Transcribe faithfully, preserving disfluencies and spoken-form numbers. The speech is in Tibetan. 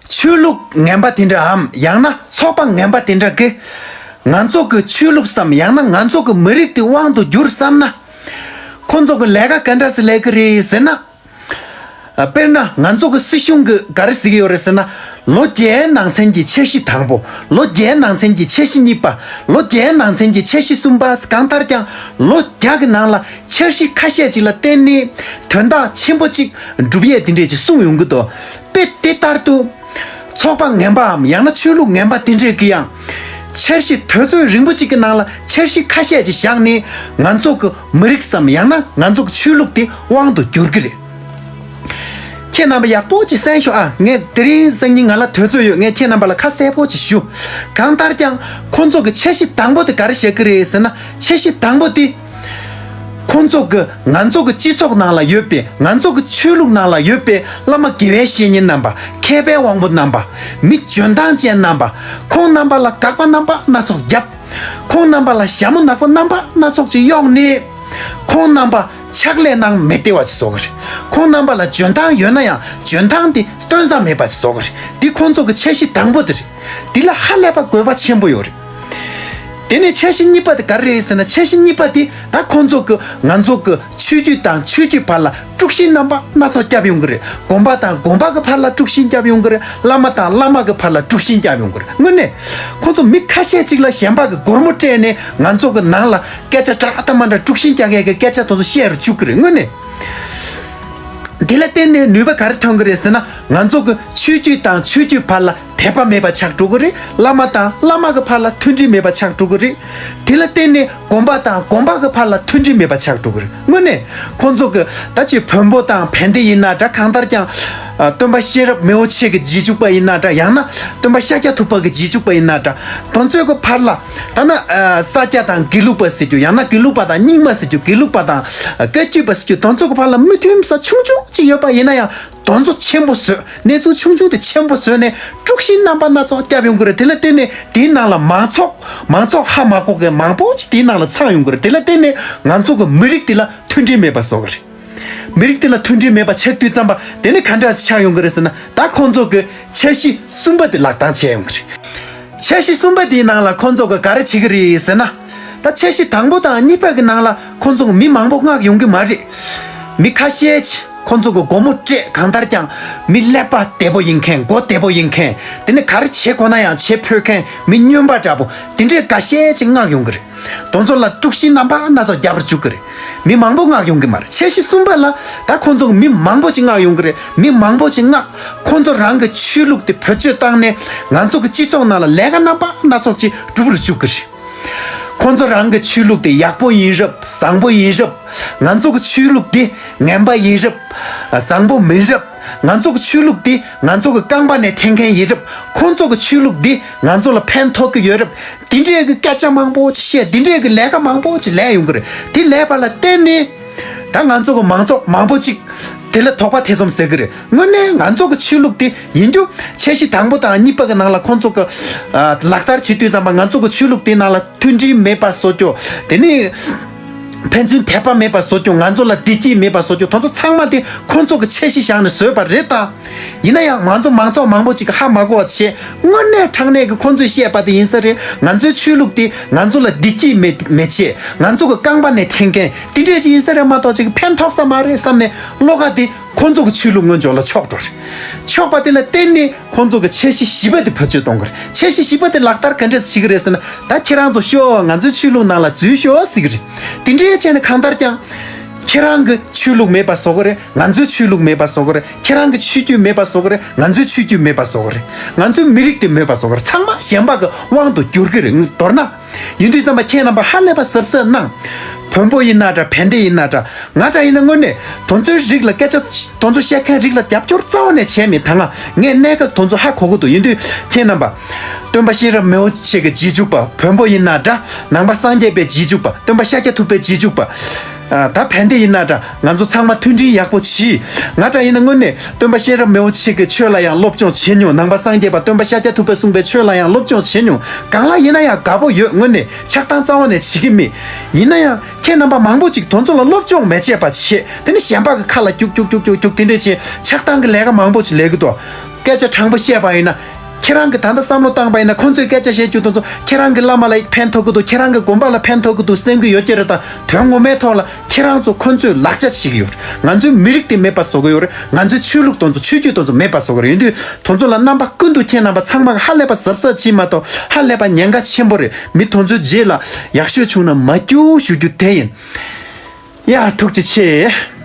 ཆོས་ལུགས་ངན་པ་དེ་འདྲའམ་ཡང་ན་ཚོགས་པ་ངན་པ་དེ་འདྲ་གི་ང་ཚོ་གི་ཆོས་ལུགས་སམ་ཡང་ན་ང་ཚོ་གི་མི་རིགས་དེ་དབང་དུ་བསྒྱུར་བསམ་ན། ཁོང་ཚོ་གི་ལས་ཀ་ག་འདྲ་སེ་ལས་ཀྱི་རེད་ཟེར་ན། ཨ། དཔེར་ན་ང་ཚོ་གི་སྲིད་གཞུང་གི་ག་རེ་ཟེར་གི་ཡོད་རེད་ཟེར་ན། ལོ་བརྒྱའི་ནང་ཚན་གྱི་འཆར་གཞི་དང་པོ། ལོ་བརྒྱའི་ནང་ཚན་གྱི་འཆར་གཞི་གཉིས་པ། ལོ་བརྒྱའི་ནང་ཚན་གྱི་འཆར་གཞི་གསུམ་པ། གང་ལྟར་ཀྱང་ལོ་བརྒྱ་གི་ནང་ལ་འཆར་གཞི་ཁ་ཤས་ཅིག་ལ་བརྟེན་ནས་དོན་དག་ཆེན་པོ་ཅིག་འགྲུབ་ཡས་དེ་འདྲས་ཅིག་གསུངས་ཡོང་གི་འདུག་དཔེ་དེ་ལྟར་དུ། ཚོགས་པ་ངན་པའམ་ཡང་ན་ཆོས་ལུགས་ངན་པ་དེ་འདྲས་ཀྱི་ཡང་། འཆར་གཞི་དུས་ཚོད་རིང་པོ་ཅིག་གི་ནང་ལ་འཆར་གཞི་ཁ་ཤས་ཅིག་བཞག་ནས་ང་ཚོ་གི་མི་རིགས་སམ་ཡང་ན་ང་ཚོ་གི་ཆོས་ལུགས་དེ་དབང་དུ་བསྒྱུར་གི་རེད། ཁྱེད་རྣམ་པ་ཡག་པོ་ཅིག་གསན་ཤོག་ཨ། ངས་དེ་རིང་སང་ཉིན་ང་ལ་དུས་ཚོད་ཡོད། ངས་ཁྱེད་རྣམ་པ་ལ་ཁ་གསལ་པོ་ཅིག་ཞུ། གང་ལྟར་ཀྱང་ཁོང་ཚོ་གི་འཆར་གཞི་དང་པོ་དེ་ག་རེ་བཤད་ཀྱི་རེད་ཟེར་ན། འཆར་གཞི་དང་པོ་དེ། ཁོང་ཚོ་གི་ང་ཚོ་གི་སྤྱི་ཚོགས་ནང་ལ་ཡོད་པའི་ང་ཚོ་གི་ཆོས་ལུགས་ནང་ལ་ཡོད་པའི་བླ་མ་དགེ་བའི་བཤེས་གཉེན་རྣམ་པ། མཁས་པའི་དབང་པོ་རྣམ་པ། མི་འཇོན་ཐང་ཅན་རྣམ་པ། ཁོང་རྣམ་པ་ལ་དགག་པ་རྣམ་པ་སྣ་ཚོགས་བརྒྱབ། ཁོང་རྣམ་པ་ལ་ཞྭ་མོ་ནག་པོ་རྣམ་པ་སྣ་ཚོགས་ཅིག་གཡོགས་ནས། ཁོང་རྣམ་པ་ཕྱག་ལས་གནང་མི་བདེ་བ་ཅིག་བཟོ་གི་རེད། ཁོང་རྣམ་པ་ལ་འཇོན་ཐང་ཡོད་ན་ཡང་འཇོན་ཐང་དེ་སྟོན་ས་མེད་པ་ཅིག་བཟོ་གི་རེད། འདི་ཁོང་ཚོ་གི་འཆར་གཞི་དང་པོ་དེ་རེད། འདི་ལ་ཧ་ལས་པ་དགོས་པ་ཆེན་པོ་ཡོད་རེད། དེ་ནས་འཆར་གཞི་གཉིས་པ་དེ་ག་རེ་རེད་ཟེར་ན། འཆར་གཞི་གཉིས་པ་དེ་ད་ཁོང་ཚོ་གི་ང་ཚོ་གི་ཆོས་བརྒྱུད་དང་ཆོས་བརྒྱུད་བར་ལ་དཀྲུག་ཤིང་རྣམ་པ་སྣ་ཚོགས་བརྒྱབ་ཡོང་གི་རེད། དགོན་པ་དང་དགོན་པ་གི་བར་ལ་དཀྲུག་ཤིང་བརྒྱབ་ཡོང་གི་རེད། བླ་མ་དང་བླ་མ་གི་བར་ལ་དཀྲུག་ཤིང་བརྒྱབ་ཡོང་གི་རེད། དངོས་གནས་ཁོང་ཚོ་མི་ཁ་ཤས་ཅིག་ལ་གཞན་པ་གི་སྒོར་མོ་སྤྲད་ནས་ང་ཚོ་གི་ནང་ལ་སྐད་ཆ་འདྲ་ལྟ་མ་འདྲ་དཀྲུག་ཤིང་རྒྱག་ཡས་ཀྱི་སྐད་ཆ་དེ་ཚོ་བཤད་རུ་བཅུག་གི་རེད། དངོས་གནས། དེ་ལ་བརྟེན་ནས་ནུས་པ་ག་རེ་ཐོན་གི་རེད་ཟེར་ན། ང་ཚོ་གི་ཆོས་བརྒྱུད་དང་ཆོས་བརྒྱུད་བར་ལ་དད་པ་མེད་པ་ཆགས་འགྲོ་གི་རེད། བླ་མ་དང་བླ་མ་གི་བར་ལ་མཐུན་སྒྲིལ་མེད་པ་ཆགས་འགྲོ་གི་རེད། དེ་ལ་བརྟེན་ནས་དགོན་པ་དང་དགོན་པ་གི་བར་ལ་མཐུན་སྒྲིལ་མེད་པ་ཆགས་འགྲོ་གི་རེད། དངོས་གནས་ཁོང་ཚོ་གི་ད་ཅིག་བོན་པོ་དང་བན་དེ་ཡིན་ན་འདྲ། གང་ལྟར་ཀྱང་། ཨ། སྟོན་པ་གཤེན་རབ་མི་བོ་ཆེ་གི་རྗེས་འཇུག་པ་ཡིན་ན་འདྲ། ཡང་ན་སྟོན་པ་ཤཱཀྱ་ཐུབ་པ་གི་རྗེས་འཇུག་པ་ཡིན་ན་འདྲ། དེ་ཚོའི་གི་བར་ལ། ད་ནི། ཨ། ས་སྐྱ་དང་དགེ་ལུགས་པ་ཟེར་རྒྱུ། ཡང་ན་དགེ་ལུགས་པ་དང་རྙིང་མ་ཟེར་རྒྱུ། དགེ་ལུགས་པ་དང་། ཨ། བཀའ་བརྒྱུད་པ་ཟེར་རྒྱུ། དེ་ཚོ་གི་བར་ལ་མི་མཐུན་ས་ཆུང་ཆུང་ཅིག་ཡོད་པ་ཡིན་ན་ཡང་། དེ་ཚོ་ཆེན་པོ་བཟོས། གནས་ཚུལ་ཆུང་ཆུང་དེ་ཆེན་པོ་བཟོས་ནས་དཀྲུག་ཤིང་རྣམ་པ་སྣ་ཚོགས་བརྒྱབ་ཡོང་གི་རེད། དེ་ལ་བརྟེན་ནས་དེའི་ནང་ལ་མང་ཚོགས། མང་ཚོགས་ཧ་མ་གོ་མཁན་མང་པོ་ཅིག་དེའི་ནང་ལ་ཚང་ཡོང་གི་རེད། དེ་ལ་བརྟེན་ནས་ང་ཚོ་གི་མི་རིགས་དེ་ལ་མཐུན་སྒྲིལ་མེད་པ་བཟོ་གི་རེད། མི་རིགས་དེ་ལ་མཐུན་སྒྲིལ་མེད་པ་ཆགས་དུས་ཙམ་པ་དེ་ནི་ག་འདྲ་ཆགས་ཡོང་གི་རེད་ཟེར་ན། ད་ཁོང་ཚོ་གི་འཆར་གཞི་གསུམ་པ་དེ་ལག་བསྟར་བྱས་ཡོང་གི་རེད། འཆར་གཞི་གསུམ་པ་དེའི་ནང་ལ་ཁོང་ཚོ་གི་ག་རེ་བྱེད་ཀྱི་རེད་ཟེར་ན། ད་འཆར་གཞི་དང་པོ་དང་གཉིས་པ་གི་ནང་ལ་ཁོང་ཚོ་གི་མི་མང་པོ་མངགས་ཡོང་གི་མ་རེད། མི་ཁ་ཤས་ཅིག་ཁོང་ཚོ་གི་སྒོར་མོ་སྤྲད། གང་ལྟར་ཀྱང་མི་ཀླད་པ་བདེ་པོ་ཡིན་མཁན། མགོ་བདེ་པོ་ཡིན་མཁན། དེ་ནི་ག་རེ་བྱེད་དགོས་ན་ཡང་བྱེད་ཕོད་མཁན། མི་སྨྱོན་པ་འདྲ་པོ་དེ་འདྲས་འགའ་ཤས་ཅིག་མངགས་ཡོང་གི་རེད། དེ་ཚོ་ལ་དཀྲུག་ཤིང་རྣམ་པ་སྣ་ཚོགས་རྒྱབ་པར་འཇུག་གི་རེད། མི་མང་པོ་མངགས་ཡོང་གི་མ་རེད། འཆར་གཞི་གསུམ་པ་ལ་ད་ཁོང་ཚོ་མི་མང་པོ་ཅིག་མངགས་ཡོང་གི་རེད། མི་མང་པོ་ཅིག་མངགས། ཁོང་ཚོ་རང་གི་ཆོས་ལུགས་དེ་བེད་སྤྱོད་བཏང་ནས་ང་ཚོ་གི་སྤྱི་ཚོགས་ནང་ལ་ལས་ཀ་རྣམ་པ་སྣ་ཚོགས་ཅིག་སྒྲུབ་པར་འཇུག་གི་རེད། ཁོང་ཚོ་རང་གི་ཆོས་ལུགས་དེ་ཡག་པོ་ཡིན་རབས། བཟང་པོ་ཡིན་རབས། ང་ཚོ་གི་ཆོས་ལུགས་དེ་ངན་པ་ཡིན་རབས། བཟང་པོ་མིན་རབས། ང་ཚོ་གི་ཆོས་ལུགས་དེ་ང་ཚོ་གི་རྐང་པ་ནས་འཐེན་མཁན་ཡིན་རབས། ཁོང་ཚོ་གི་ཆོས་ལུགས་དེ་ང་ཚོ་ལ་ཕན་ཐོགས་ཀྱི་ཡོད་རབས། དེ་འདྲའི་གི་སྐད་ཆ་མང་པོ་ཅིག་བཤད། དེ་འདྲའི་གི་ལས་ཀ་མང་པོ་ཅིག་ལས་ཡོང་གི་རེད། དེ་ལས་པ་ལ་བརྟེན་ནས་ད་ང་ཚོ་གི་མང་ཚོགས་མང་པོ་ཅིག་དེ་ལ་དོགས་པ་ཐེ་ཚོམ་ཟ་གི་རེད། དངོས་གནས་ང་ཚོ་གི་ཆོས་ལུགས་དེ་ཡིན་རྒྱུ་འཆར་གཞི་དང་པོ་དང་གཉིས་པ་གི་ནང་ལ་ཁོང་ཚོ་གི་ཨ་ལག་བསྟར་བྱེད་དུས་ཙམ་པ་ང་ཚོ་གི་ཆོས་ལུགས་དེ་ནང་ལ་མཐུན་སྒྲིལ་མེད་པ་བཟོ་རྒྱུ། དེ་ནི་ཕན་ཚུན་དད་པ་མེད་པ་བཟོ་རྒྱུ། ང་ཚོ་ལ་བདེ་སྐྱིད་མེད་པ་བཟོ་རྒྱུ། དེ་ཚོ་ཚང་མ་དེ་ཁོང་ཚོ་གི་འཆར་གཞི་བཞག་ནས་བཟོས་པ་རེད་ད། ཡིན་ན་ཡང་ང་ཚོ་མང་ཚོགས་མང་པོ་ཅིག་གིས་ཧ་མ་གོ་བ་བྱས། དངོས་གནས་དྲང་གནས་ཀྱི་ཁོང་ཚོས་བཤད་པ་དེ་ཡིན་ས་རེད། ང་ཚོའི་ཆོས་ལུགས་དེ་ང་ཚོ་ལ་བདེ་སྐྱིད་མེད་མེད་བྱས། ང་ཚོ་གི་རྐང་པ་ནས་འཐེན་མཁན་དེ་འདྲས་ཅིག་ཡིན་ས་རེད་མ་གཏོགས་ཅིག་ཕན་ཐོགས་ས་མ་རེད་བསམ་ནས་བློ་ཁ་དེ་ཁོང་ཚོ་གི་ཆོས་ལུགས་དངོས་ཕྱོགས་ལ་ཕྱོགས་འགྲོ་རེད། ཕྱོགས་པ་དེ་ལ་བརྟེན་ནས་ཁོང་ཚོ་གི་འཆར་གཞི་བཞི་པ་དེ་བེད་སྤྱོད་གཏོང་གི་རེད། འཆར་གཞི་བཞི་པ་དེ་ལག་བསྟར་ག་འདྲས་བྱེད་ཀྱི་རེད་ཟེར་ན། ད་ཁྱེད་རང་ཚོ་ཤོག་ང་ཚོའི་ཆོས་ལུགས་ནང་ལ་འཛུལ་ཤོག་ཟེར་གི་རེད། དེ་འདྲས་བྱས་ནས་གང་ལྟར་ཀྱང་། ཁྱེད་རང་གི་ཆོས་ལུགས་མེད་པ་བཟོ་གི་རེད། ང་ཚོའི་ཆོས་ལུགས་མེད་པ་བཟོ་གི་རེད། ཁྱེད་རང་གི་ཆོས་བརྒྱུད་མེད་པ་བཟོ་གི་རེད། ང་ཚོའི་ཆོས་བརྒྱུད་མེད་པ་བཟོ་གི་རེད། ང་ཚོའི་མི་རིགས་དེ་མེད་པ་བཟོ་གི་རེད། ཚང་མ་གཞན་པ་གི་དབང་དུ་བསྒྱུར་གི་རེད། མདོར་ན། ཡིན་དུས་ཙམ་པ་ཁྱེད་རྣམ་པ་ཧ་ལས་པ་གཟབ་གཟབ་གནང་། བོན་པོ་ཡིན་ན་འདྲ། བན་དེ་ཡིན་ན་འདྲ། ང་འདྲ་ཡིན་ན་དངོས་གནས་དེ་ཚོའི་རིགས་ལ་སྐད་ཆ་དེ་ཚོ་བཤད་མཁན་རིགས་ལ་རྒྱབ་སྐྱོར་རྩ་བ་ནས་བྱས་མེད། ད་ང་ངས་གནད་འགག་དེ་ཚོ་ཧ་གོ་གི་འདུག་ཡིན་དུས་ཁྱེད་རྣམ་པ། སྟོན་པ་གཤེན་རབ་མི་བོ་ཆེ་གི་རྗེས་འཇུག་པ། བོན་པོ་ཡིན་ན་འདྲ། ནང་པ་སངས་རྒྱས་པའི་རྗེས་འཇུག་པ། སྟོན་པ་ཤཱཀྱ་ཐུབ་པའི་རྗེས་འཇུག་པ། ཨ། ད་བན་དེ་ཡིན་ན་འདྲ། ང་ཚོ་ཚང་མ་མཐུན་སྒྲིལ་ཡག་པོ་བྱེད། ང་འདྲ་ཡིན་ན་དངོས་གནས་སྟོན་པ་གཤེན་རབ་མི་བོ་ཆེ་གི་ཆོས་ལ་ཡང་སློབ་སྦྱོང་བྱེད་མྱོང་། ནང་པ་སངས་རྒྱས་པ་སྟོན་པ་ཤཱཀྱ་ཐུབ་པས་གསུངས་པའི་ཆོས་ལ་ཡང་སློབ་སྦྱོང་བྱེད་མྱོང་། གང་ལ་ཡིན་ན་ཡང་དགའ་པོ་ཡོད། དངོས་གནས་ཆགས་སྡང་རྩ་བ་ནས་བྱེད་ཀྱི་མེད། ཡིན་ན་ཡང་ཁྱེད་རྣམ་པ་མང་པོ་ཅིག་དེ་ཚོ་ལ་སློབ་སྦྱོང་མི་བྱེད་པ་བྱེད། དེ་ནི་གཞན་པ་གི་ཁ་ལ་རྒྱུག་རྒྱུག་རྒྱུག་རྒྱུག་རྒྱུག་དེ་འདྲས་བྱེད། ཆགས་སྡང་གི་ལས་ཀ་མང་པོ་ཅིག་ལས་ཀྱི་འདུག་སྐད་ཆ་དྲང་པོ་བཤད་པ་ཡིན་ན། ཁྱེད་རང་གིས་ད་ལྟ་བསམ་བློ་བཏང་པ་ཡིན་ན། ཁོང་ཚོས་སྐད་ཆ་བཤད་རྒྱུ་དེ་ཚོ་ཁྱེད་རང་གི་བླ་མ་ལ་ཕན་ཐོགས་ཀྱི་འདུག་ཁྱེད་རང་གི་དགོན་པ་ལ་ཕན་ཐོགས་ཀྱི་འདུག་བསམ་གྱི་ཡོད་ཀྱི་རེད། ད་དོན་ངོ་མའི་ཐོག་ལ་ཁྱེད་རང་ཚོ་ཁོང་ཚོའི་ལག་ཆ་བྱེད་ཀྱི་ཡོད་རེད། ང་ཚོའི་མི་རིགས་དེ་མེད་པ་བཟོ་གི་ཡོད་རེད། ང་ཚོའི་ཆོས་ལུགས་དེ་ཚོ། ཆོས་བརྒྱུད་དེ་ཚོ་མེད་པ་བཟོ་གི་རེད། ཡིན་དུས་དེ་ཚོ་ལ་རྣམ་པ་ཀུན་ཏུ་ཁྱེད་རྣམ་པ་ཚང་མ་གིས་ཧ་ལས་པ་གཟབ་གཟབ་བྱེད་མ་གཏོགས། ཧ་ལས་པ་ཉེན་ཁ་ཆེན་པོ་རེད། མི་དེ་ཚོའི་རྗེས་ལ་ཡག་ཤོས་བྱུང་ན་མ་སྐྱུར་ཞུ་རྒྱུ་དེ་ཡིན། ཡ། ཐུགས་རྗེ་ཆེ།